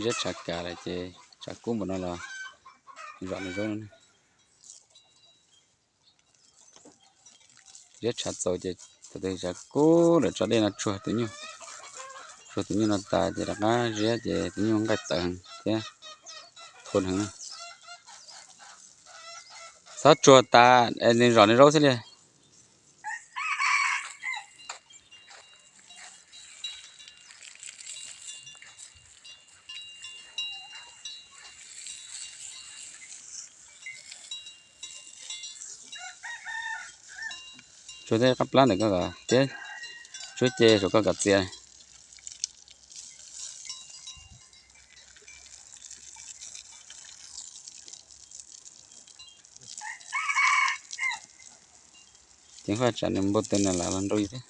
Ziab tshav kav lawm ces tshav kub npaum no los zom nws zaub no. Ziab tshav txaus ces thaum twg tshav kub lawm tso dej no tsuag tus nyuj, tsuag tus nyuj no tas ces rov qab ziab ces tus nyuj nqaij tawv heev thiab thon heev na. Txhob tsuag tas es nws zom nws zaub xwb li. Tsuag tej qab plab ntawm koj kom thiab, tsuag ce saum koj kom txias. Ceev faj tsam nws npau taws nws lam los nrau thiab.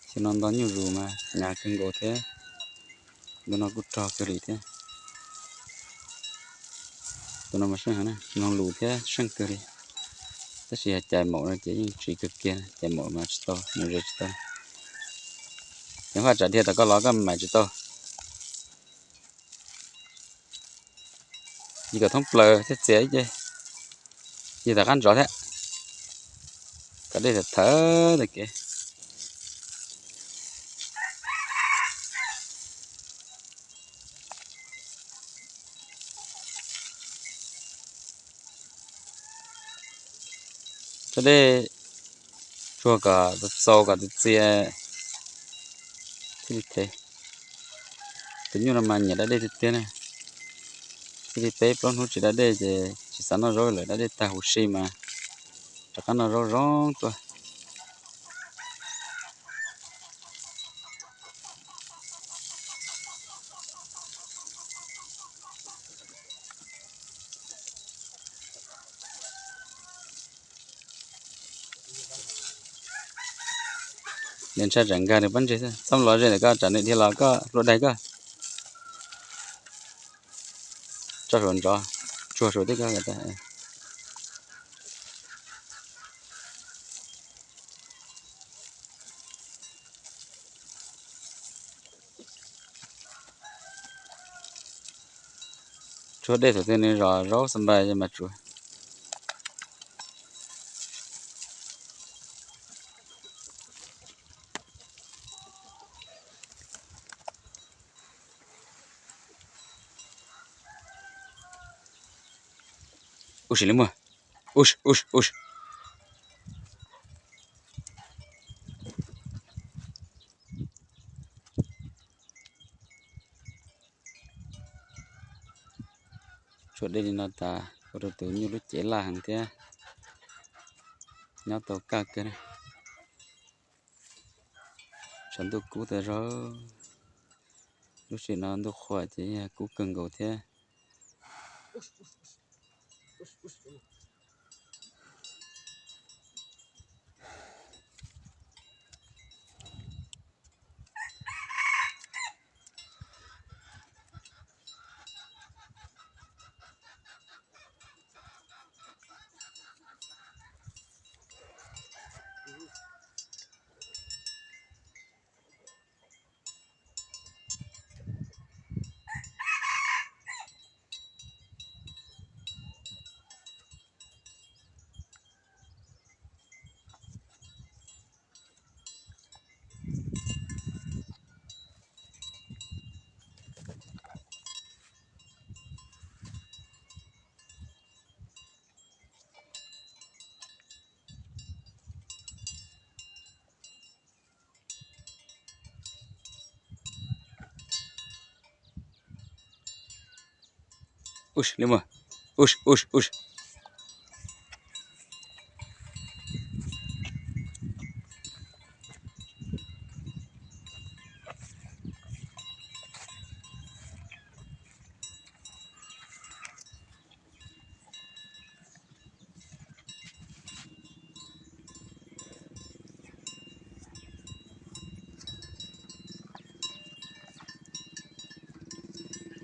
Xyoo no nto nyuj zus mas hnyav kawg nkaus thiab. Ntu no kuj rog kawg li thiab. Tus no mas seej heev, mloog lus thiab seej kawg li. Tab sis yog cais maum no ces yeej tsiv kawg kiag, cais maum mas tsis tau, mus ze tsis tau. Ceev faj tsam dhia tom koj los koj mam tsis tau. Yig kom thoob plaws thiab txias ib ce, yig tom qab ntsov thiab, kom dej thawv thawv tag kev. Tso dej tsuag kom txaus kom txias thiaj li thev. Tus nyuj no mas nyiam da dej tiag tiag na. Thiaj li peb plaub hnub tsis da dej ces tsis xav noj zaub lawm, da dej tag huv si mas rov qab noj zaub zoo tuaj. Nws ntshai tsam nkag nws pob ntseg xwb, txhob los ze ntawm koj tsam nws dhia los koj hlua daig koj. Tso suav ntsov, tsuag suav tib koj. Tsuag dej thaum twg nws zom zaub xa npais mas tsuav. Ub sim li muag, ub ub ub. Tsuag dej li no tas ua rau tus nyuj lub cev laj heev thiab nyob tau kaj kawg. Tshav ntuj kub tas zog, lub sij hawm no ntuj qhua ces yog kub kawg nkaus thiab. Ub li muag, ub ub ub.